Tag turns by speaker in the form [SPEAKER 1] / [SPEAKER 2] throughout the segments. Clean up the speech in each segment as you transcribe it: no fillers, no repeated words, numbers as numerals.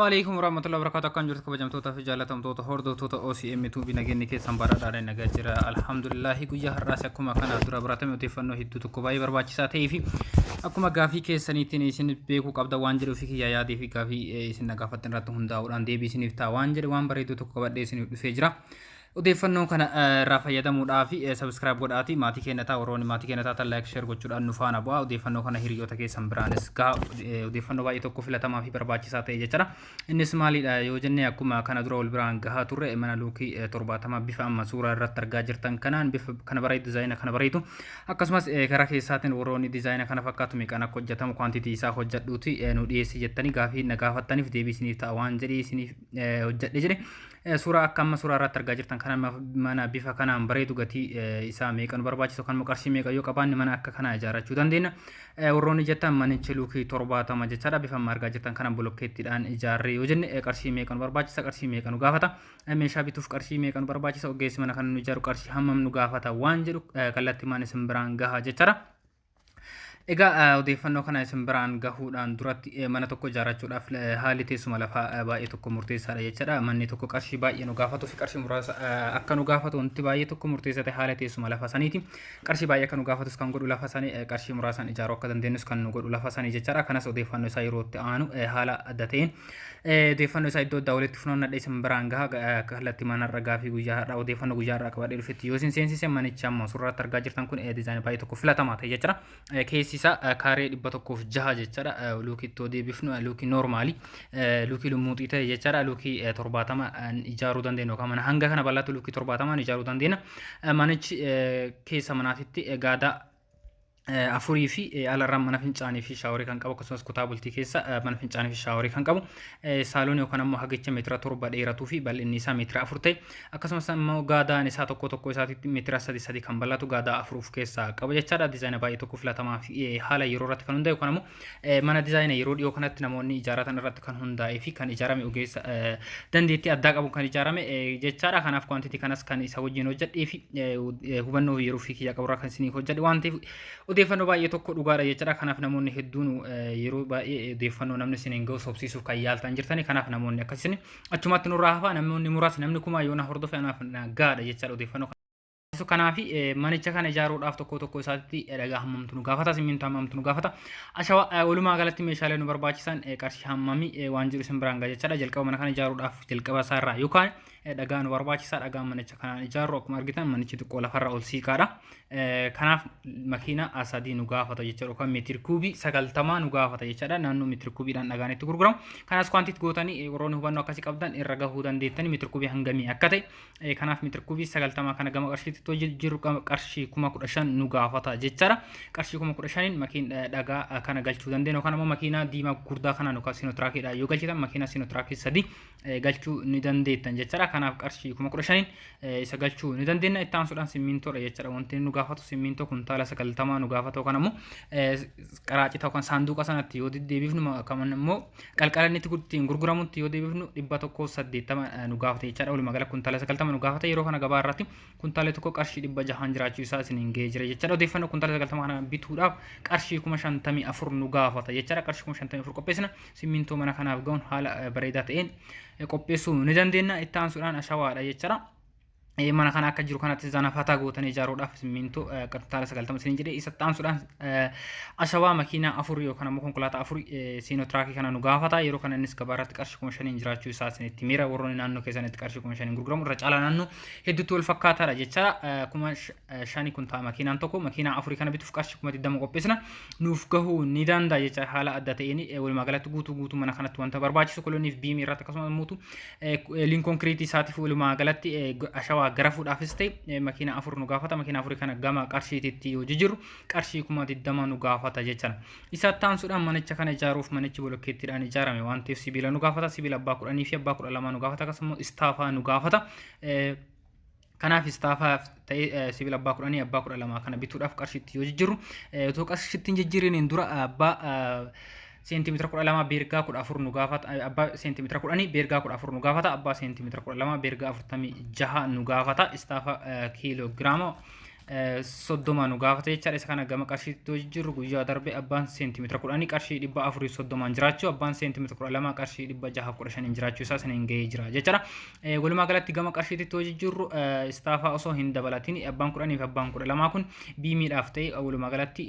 [SPEAKER 1] Alaikum warahmatullahi wabarakatuh. Akkam jirtu kabajamtootaa fi jaallatamtoota hordoftoota OCM Tuubii, nageenyi keessan badhaadhaadhaan nagaa jira. Alhamdulillahi, guyyaa har'aas akkuma kana dura baratame odeeffannoo hedduu tokko baay'ee barbaachisaa ta'ee fi akkuma gaafii keessaniitiin isin beekuu qabda waan jedhuu fi kiyyaa yaadee fi gaafii isin na gaafattan irratti hundaa'uudhaan deebii isiniif ta'a waan jedhe waan bareedduu tokko qabadhee isiniif dhufee jira. Odeeffannoo kana irraa fayyadamuudhaaf subscribe godhaatii maatii keenya ta'a. Warroonni maatii keenya taatan like, share gochuudhaan nu faana bu'aa. Odeeffannoo kana hiriyoota keessan biraanis gahaa. Odeeffannoo baay'ee tokko filatamaa fi barbaachisaa ta'e jechuudha. Innis maalidha yoo jenne, akkuma kana dura wal biraan gahaa turre, mana luukii 70 bifa amma suuraa irratti argaa jirtan kanaan bifa kana bareedu, dizaayina kana bareedu, akkasumas karaa keessaatiin warroonni dizaayina kana fakkaatu meeqaan akka hojjetamu, quantity isaa hojjedhuuti nu dhiyeessi jettanii gaafii na gaafattaniif deebii isiniif ta'a waan jedhee isiniif hojjedhe jedhe. Suuraa akka amma suuraa irratti argaa jirtan kana mana bifa kanaan bareedu gatii isaa meeqa nu barbaachisu kan qarshii meeqa yoo qabaanne mana akka kanaa ijaarrachuu dandeenya. Warroonni jettan, manichi luukii 70 jechaadha. Bifa amma argaa jirtan kana bolokkeettiidhaan ijaarree yoo jenne qarshii meeqa nu barbaachisa, qarshii meeqa nu gaafata, meeshaa bituuf qarshii meeqa nu barbaachisa, ogeessi mana kana nu ijaaru qarshii hammam nu gaafata waan jedhu kallattimaan isin biraan gaha jechaadha. Egaa odeeffannoo kana isin biraan gahuudhaan duratti mana tokko ijaarrachuudhaaf haalli teessuma lafaa baay'ee tokko murteessaadha jechaadha. Manni tokko qarshii baay'ee nu gaafatuu fi qarshii muraasa akka nu gaafatu wanti baay'ee tokko murteessaa ta'e haala teessuma lafa saniiti. Qarshii baay'ee akka nu gaafatus kan godhu lafa sanii, qarshii muraasaan ijaaruu akka dandeenyus kan nu godhu lafa sanii jechaadha. Kanas odeeffannoo isaa yeroo itti aanu haala adda ta'een odeeffannoo isaa iddoo addaa walitti funaannadhee isin biraan gaha. Kallattii manarra gaafii guyyaa har'aa, odeeffannoo guyyaa har'aa qabadhee dhufetti yoo isin seensise, manicha amma suurraatti argaa jirtan kun diizaayinii baay'ee tokko filatamaa ta'e jechuudha. Keessi isaa kaaree 106 jechaadha. Luukii ittoo deebifnu luukii noormaali, luukii lummuuxii ta'e jechaadha. Luukii 70 ijaaruu dandeenya yookaan mana hanga kana bal'aatu luukii 70n ijaaruu dandeenya. Manichi keessa manaatitti gaadaa afurii fi alarraan mana fincaanii fi shaaworii kan qabu, akkasumas kutaa bultii keessa mana fincaanii fi shaaworii kan qabu, saaloon yookaan ammoo hagicha meetira 7 dheeratuu fi bal'inni isaa meetira 4 ta'e, akkasumas ammoo gaadaan isaa tokko tokko isaatitti meetira sadi sadi kan bal'atu gaadaa 4 of keessaa qaba jechaadha. Dizaayina baay'ee tokko filatamaa fi haala yeroo irratti kan hundaa'e yookaan ammoo mana dizaayina yeroo dhiyoo kanatti namoonni ijaarratan irratti kan hundaa'ee fi kan ijaarame, ogeessa dandeettii addaa qabu kan ijaarame jechaadha. Kanaaf quantity kanas kan isa wajjin hojjedhee fi hubannoo yeroo fi kiyya qaburraa kan isiniif hojjedhe waan ta'eef odeeffannoo baay'ee tokko dhugaadha jechaadha. Kanaaf namoonni hedduun yeroo baay'ee odeeffannoo namni isiniin ga'u sobsiisuuf kan yaaltan jirtani. Kanaaf namoonni akkasii achumatti nurraa hafaa. Namoonni muraasni, namni kumaa yoo na hordofe anaaf gahaadha jechaadha odeeffannoo. Kanaaf manicha kana ijaaruudhaaf tokko tokko isaatti dhagaa hammamtu nu gaafata, simmintoo hammamtu nu gaafata, ashawaa, walumaa galatti meeshaalee nu barbaachisan qarshii hammamii waan jedhu isin biraan gaha jechaadha. Jalqaba mana kana ijaaruudhaaf jalqaba isaarraa yookaan dhagaa nu barbaachisa. Dhagaa manicha kanaan ijaarru, akkuma argitan manichi xiqqoo lafarra ol siiqaadha. Kanaaf makiina 3 nu gaafata jechuudha, yookaan meetir kuubii 90 nu gaafata jechaadha. Naannoo meetir kuubiidhaan dhagaan itti gurguramu. Kanas quantity gootanii warroonni hubannoo akkasii qabdan irra gahuu dandeettanii meetir kuubii hangamii akka ta'e. Kanaaf meetir kuubii 90 kana gama qarshiitti too jiru qarshii 15,000 nu gaafata jechaadha. Qarshii 15,000n makiin dhagaa kana galchuu dandeenya, yookaan immoo makiinaa diimaa gurguddaa kanaan yookaan siinotiraakiidhaan yoo galchitan makiinaa siinootiraakii 3 galchuu ni dandeettan jechaadha. Kanaaf qarshii 15,000n isa galchuu ni dandeenya. Itti aansuudhaan simmintoodha jechaadha. Wanti nu gaafatu simmintoo kuntaala 90 nu gaafata, yookaan ammoo qaraacita yookaan saanduqa sanatti yoo deddeebifnu, kan immoo qalqala inni ittiin gurguramutti yoo deebifnu 180 nu gaafata jechaadha. Walumaa gala kuntaala 90 nu gaafata. Yeroo kana gabaa irratti kuntaala tokko qarshii 600n jiraachuu isaa isiniin ga'ee jira jechaadha. Odeeffannoo kuntaala 90 kana bituudhaaf qarshii 54,000 nu gaafata jechaadha. Qarshii 54,000 qopheessina. Simmintoo mana kanaaf ga'uun haala bareedaa ta'een qopheessuu ni dandeenya. Itti aansuudhaan ashawaadha jechaadha. Mana kana akka jiru kanatti zanafataa gootanii ijaaruudhaaf simmintoo kuntaala 90 isiniin jedhee, isatti aansuudhaan ashawaa makiinaa 4 yookaan ammoo konkolaataa 4 siinootiraakii kana nu gaafata. Yeroo kana innis gabaa irratti qarshii 5,000n jiraachuu isaa isinitti miira. Warroonni naannoo keessanitti qarshii 5,000n gurguramu irra caalaa naannoo hedduutti wal fakkaataadha jechaadha. 5,000 kuntaa makiinaan tokko makiinaa afurii kana bituuf qarshii 20,000 qopheessina nuuf gahuu ni danda'a jecha. Haala adda ta'een walumaa galatti guutuu guutuu mana kanatti wanta barbaachisu koloniif beamii irratti, akkasumas immoo liin konkiriitii isaatiif, walumaa galatti ashawaa garafuudhaafis ta'e makiina 4 nu gaafata. Makiina afurii kana gama qarshiititti yoo jijjiirru qarshii 20,000 nu gaafata jechaadha. Isa taansuudhaan manicha kana ijaaruuf manichi bolokkeettiidhaan ijaarame waan ta'eef sibiila nu gaafata. Sibiila abbaa 10 fi abbaa 12 nu gaafata, akkasumas istaafaa nu gaafata. Kanaaf istaafaa ta'ee sibiila abbaa 10, abbaa 12 kana bituudhaaf qarshiitti yoo jijjiirru, otoo qarshiitti hin jijjiiriniin dura abbaa seentimeetira 12 beergaa 14 nu gaafata, abbaa seentimeetira 10 beergaa 14 nu gaafata, abbaa seentimeetira 12 beergaa 46 nu gaafata. Istaafa kiiloogiraama 30 nu gaafata jechaadha. Isa kana gama qarshiitti yoo jijjiirru guyyaa darbe abbaan seentimeetira 10 qarshii 430 jiraachuu, abbaan seentimeetira 12 qarshii 615 jiraachuu isaa saniin gahee jira jechaadha. Walumaa galatti gama qarshiitti yoo jijjiirru istaafaa osoo hin dabalatin abbaan 10 fi abbaan 12 kun biimiidhaaf ta'e walumaa galatti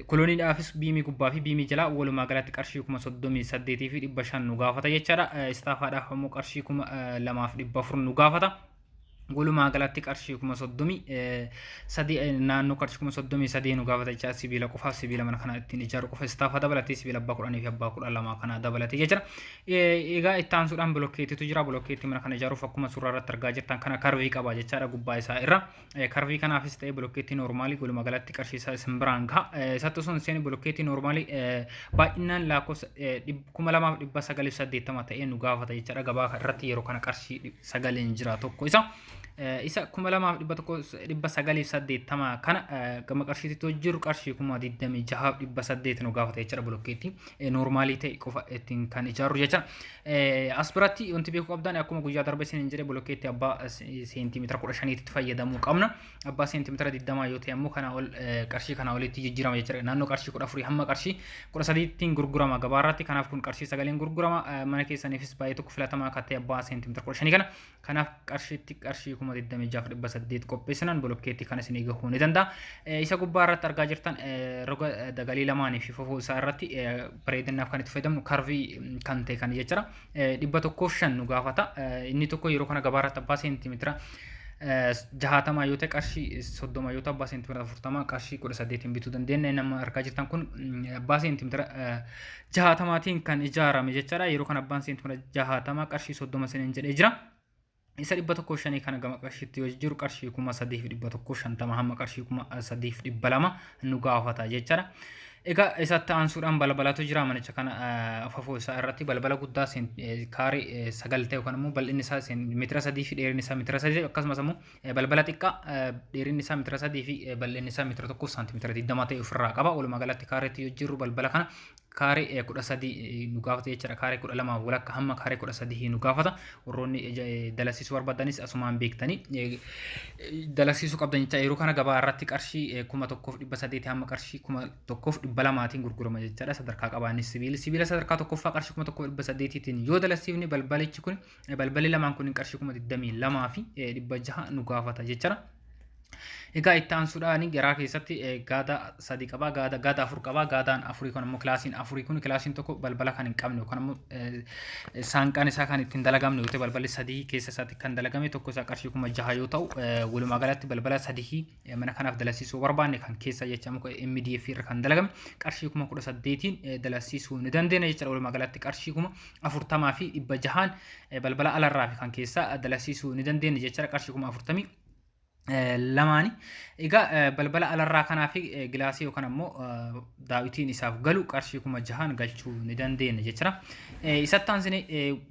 [SPEAKER 1] kolooniidhaafis biimii gubbaa fi biimii jalaa walumaa galatti qarshii 38,500 nu gaafata jechaadha. Istaafaadhaaf ammoo qarshii 2,400 nu gaafata. Walumaa galatti qarshii 33,000, naannoo qarshii 33,000 nu gaafata jecha sibiila qofaaf, sibiila mana kana ittiin ijaaru qofa istaafa dabalatee, sibiila abbaa 10 fi abbaa 12 kana dabalatee jechuudha. Egaa itti aansuudhaan bilokkeettiitu jira. Bilokkeettii mana kana ijaaruuf akkuma suuraa irratti argaa jirtan kana karvii qaba jechaadha gubbaa isaa irra. Karvii kanaafis ta'ee bilokkeettii noormaalii walumaa galatti qarshii isaa isin biraan gaha. Isatti osoo hin seeni bilokkeettii noormaalii baay'inaan lakkoofsa 2,980 ta'ee nu gaafata jechaadha gabaa irratti yeroo kana qarshii sagaleen jira tokko isa. Isa 2,180 kana gama qarshiitti hojjiru qarshii 26,800 nu gaafata jechuudha bilokkeetti noormaalii ta'e qofa ittiin kan ijaarru jecha. As biratti wanti beekuu qabdan akkuma guyyaa darbe isin hin jedhe bilokkeetti abbaa seentimeetira 15tti fayyadamuu qabna. Abbaa seentimeetira 20 yoo ta'e ammoo kana ol qarshii kana olitti jijjiirama jechuudha. Naannoo qarshii 14 hamma qarshii 13tti gurgurama gabaarratti. Kanaaf kun qarshii sagaleen gurgurama. Mana keessaniifis baay'ee tokko filatamaa akka ta'e abbaa seentimeetira 15 kana. Kanaaf qarshiitti qarshii 26,800 qopheessinan bolokkeetti kan isinii gahuu ni danda'a. Isa gubbaa irratti argaa jirtan roga dagalii lamaanii fi fofoo isaa irratti bareedinaaf kan itti fayyadamnu karvii kan ta'e kan jechuudha. 105 nu gaafata. Inni tokko yeroo kana gabaa irratti abbaa seentimeetira 60 yoo ta'e qarshii 30 yoo ta'u, abbaa seentimeetira 40 qarshii 18 bituu dandeenya. Inni amma argaa jirtan kun abbaa seentimeetira 60tiin kan ijaarame jechaadha. Yeroo kana abbaan seentimeetira 60 qarshii 30 siniin jedhee jira. Isa 105 kana gama qarshiitti yoo jijjiiru qarshii 3,150 hamma qarshii 3,200 nu gaafata jechaadha. Egaa isatti aansuudhaan balbalatu jira manicha kana afafoo isaa irratti balbala guddaa kaarii 9 ta'e yookaan immoo bal'inni isaa meetira 3 fi dheerinni isaa meetira 3, akkasumas immoo balbala xiqqaa dheerinni isaa meetira 3 fi bal'inni isaa meetira 1 saantimeetira 20 ta'e ofirraa qaba. Walumaa galatti kaareetti yoo jirru balbala kana kaaree 13 nu gaafata jechuudha. Kaaree 12 walakka hamma kaaree 13 nu gaafata. Warroonni dalasiisuu barbaadanis asumaan beektanii dalasiisuu qabdan jecha. Yeroo kana gabaa irratti qarshii 1,800 hamma qarshii 1,200tiin gurgurama jechaadha. Sadarkaa qabaanis sibiila sadarkaa tokkoffaa qarshii 1,800tiin yoo dalasiifne balbalichi kun, balballi lamaan kun qarshii 22,600 nu gaafata jechaadha. Egaa itti aansuudhaan garaa keessatti gaada sadi qaba, gaada afur qaba. Gaadaan afurii kun ammoo kilaasiin afurii kun kilaasiin tokko balbala kan hin qabne yookaan ammoo saanqaan isaa kan ittiin dalagamne yoo ta'e, balballi sadii keessa isaatti kan dalagame tokko isaa qarshii 6,000 yoo ta'u, walumaa galatti balbala sadii mana kanaaf dalasiisuu barbaanne kan keessa jecha muka MDF irra kan dalagame qarshii 18,000n dalasiisuu ni dandeenya jechuudha. Walumaa galatti qarshii 40,600n balbala alarraa fi kan keessaa dalasiisuu ni dandeenya jechuudha, qarshii 42,000ni. Egaa balbala alarraa kanaa fi gilaasii yookaan ammoo daawitiin isaaf galu qarshii 6,000n galchuu ni dandeenya jechuudha. Isatti aansine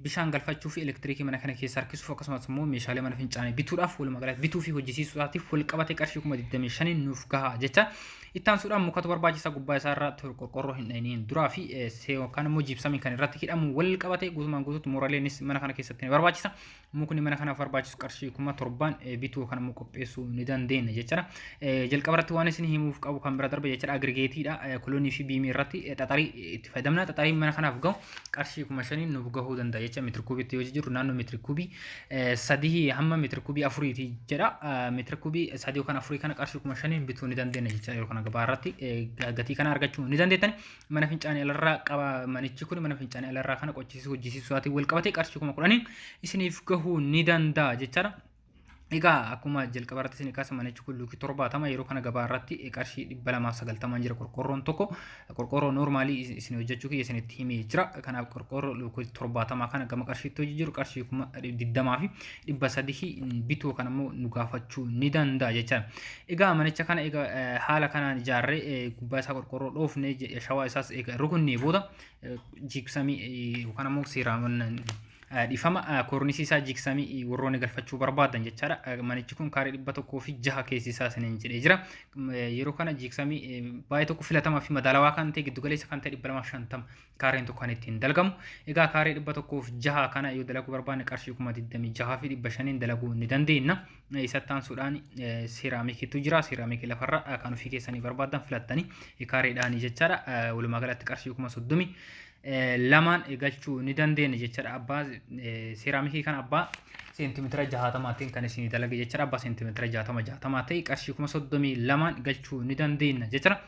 [SPEAKER 1] bishaan galfachuu fi elektiriikii mana kana keessa harkisuuf, akkasumas immoo meeshaalee mana fincaanii bituudhaaf, walumaa galatti bituu fi hojjisiisuudhaatiif wal qabate qarshii 25,000 nuuf gaha jecha. Itti aansuudhaan mukatu barbaachisa. Gubbaa isaa irraa qorqorroo hin dhayiniin duraa fi yookaan immoo jiibsamiin kan irratti hidhamu wal qabate guutumaan guutuutti mooraleenis mana kana keessatti ni barbaachisa. Mukni mana kanaaf barbaachisu qarshii 7,000n bituu yookaan immoo qopheessuu ni dandeenya jechuudha. Jalqaba irratti waan isin himuuf qabu kan bira darbe jechuudha agrigeetiidha. Kolonii fi biimii irratti xaxarii itti fayyadamna. Xaxariin mana kanaaf gahu qarshii 5,000n nuuf gahuu danda'a jecha. Meetira kuubiitti yoo jiru naannoo meetira kuubii 3 hamma meetira kuubii 4ti jedha. Meetira kuubii 3 yookaan 4 kana qarshii 5,000n bituu ni dandeenya jecha. Yeroo kana gabaa irratti gatii kana argachuu ni dandeettani. Mana fincaanii alarraa qaba manichi kun. Mana fincaanii alarraa kana qochisiisuu hojjisiisuu isaatiin wal qabatee qarshii 10,000n isiniif gahuu ni danda'a jechaadha. Egaa akkuma jalqaba irratti isin kaasa manichi kun luukii 70 yeroo kana gabaa irratti qarshii 290 jira. Qorqorroon tokko qorqorroo noormaalii isin hojjechuu kiyya isinitti himee jira. Kanaaf qorqorroo luukii 70 kana gama qarshiitti hojii jiru qarshii 20,300 bituu kan ammoo nu gaafachuu ni danda'a jechaadha. Egaa manicha kana egaa haala kanaan ijaarree gubbaa isaa qorqorroo dhoofnee shawaa isaas egaa rukunnee booda jiibsamii yookaan ammoo seeraan Dhifama, koornisii isaa jigsamii warroonni galfachuu barbaadan jechaadha. Manichi kun kaaree 106 keessi isaa isiniin jedhee jira. Yeroo kana jigsamii baay'ee tokko filatamaa fi madaalawaa kan ta'e, giddugaleessa kan ta'e 250 kaareen tokko kan ittiin dalagamu. Egaa kaaree 106 kana yoo dalaguu barbaanne qarshii 26,500n dalaguu ni dandeenya. Isatti aansuudhaan seeraamikiitu jira. Seeraamikii lafarra kan ofii keessanii barbaadan filattanii kaareedhaan jechaadha. Walumaa galatti qarshii 32,000n galchuu ni dandeenya jechaadha. Abbaa seeraamikii kana abbaa seentimeetira 60tiin kan isinii dalage jechaadha. Abbaa seentimeetira 60 60 ta'e qarshii 32,000n galchuu ni dandeenya jechaadha.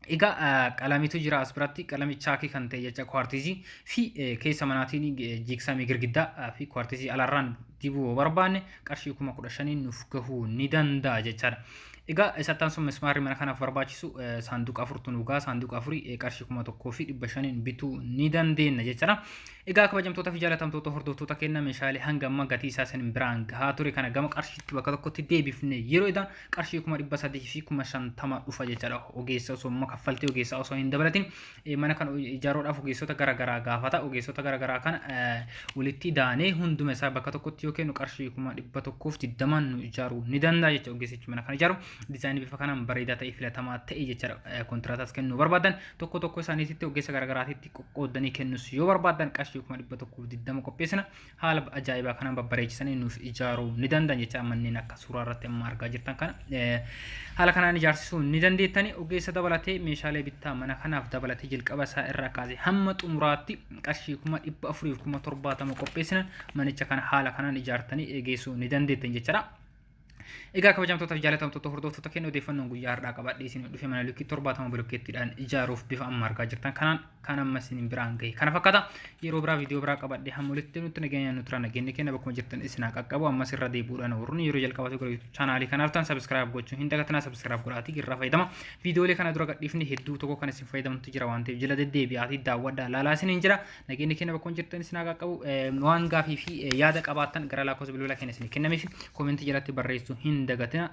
[SPEAKER 1] Egaa qalamitu jira as biratti, qalami chaakii kan ta'e jecha, kuwaartizii fi keessa manaatiin jigsamii girgiddaa fi kuwaartizii alarraan dibuu yoo barbaanne qarshii 15,000n nuuf gahuu ni danda'a jechaadha. Egaa isattaan sun mismaarri mana kanaaf barbaachisu saanduqa afurtu nu gaha, saanduqa afurii qarshii 1,500n bituu ni dandeenya jechaadha. Egaa kabajamtoota fi jaalatamtoota hordoftoota keenya, meeshaalee hanga amma gatii isaa isin biraan gahaa ture kana gama qarshiitti bakka tokkotti deebifne yeroo idaan qarshii 350,000 dhufa jechaadha. Ogeessa osoo immoo kaffaltii ogeessaa osoo hin dabalatin, mana kana ijaaruudhaaf ogeessota garaagaraa gaafata. Ogeessota garaagaraa kana walitti daanee hunduma isaa bakka tokkotti yoo kennu qarshii 120,000n nu ijaaruu ni danda'a jecha ogeessichi mana kana ijaaru. Diizaayinii bifa kanaan bareedaa ta'e, filatamaa ta'e jechaadha. Kontiraataas kennuu barbaadan, tokko tokko isaaniititti ogeessa garaagaraatitti qoqqoodanii kennus yoo barbaadan qarshii 120,000 qopheessina. Haala ajaa'ibaa kanaan babbareechisanii nuuf ijaaruu ni danda'an jecha. Manneen akka suuraa irratti amma argaa jirtan kana haala kanaan ijaarsisuu ni dandeettani. Ogeessa dabalatee, meeshaalee bittaa mana kanaaf dabalatee, jalqaba isaa irraa kaasee hamma xumuraatti qarshii 470,000 qopheessina manicha kana haala kanaan ijaartanii geessuu ni dandeettan jechaadha. Egaa kabajamtoota fi jaalatamtoota hordoftoota keenya, odeeffannoon guyyaa har'aa qabadhee isin dhufe mana lukkii 70 bilokkeettiidhaan ijaaruuf bifa amma argaa jirtan kanaan kan amma isin biraan gahe kana fakkaata. Yeroo biraa viidiyoo biraa qabadhee hamma walitti nutti nageenya nu tura. Nageenyi keenya bakkuma jirtan isin haa qaqqabu. Ammas irra deebi'uudhaan warroonni yeroo jalqabaatu gara YouTube chaanaalii kanaaf ta'an subscribe gochuu hin dagatinaa. Subscribe godhaatii irraa fayyadama. Viidiyoolee kana dura gadhiifne hedduu tokko kan isin fayyadamtu jira waan ta'eef jala deddeebi'aatii daawwadhaa, laalaa isiniin jira. Nageenyi keenya bakkuma jirtan isin haa qaqqabu. Waan gaafii fi yaada qabaattan gara lakkoofsa bilbila keenya isin kennameef koomentii jalatti barreessuu hin dagatina.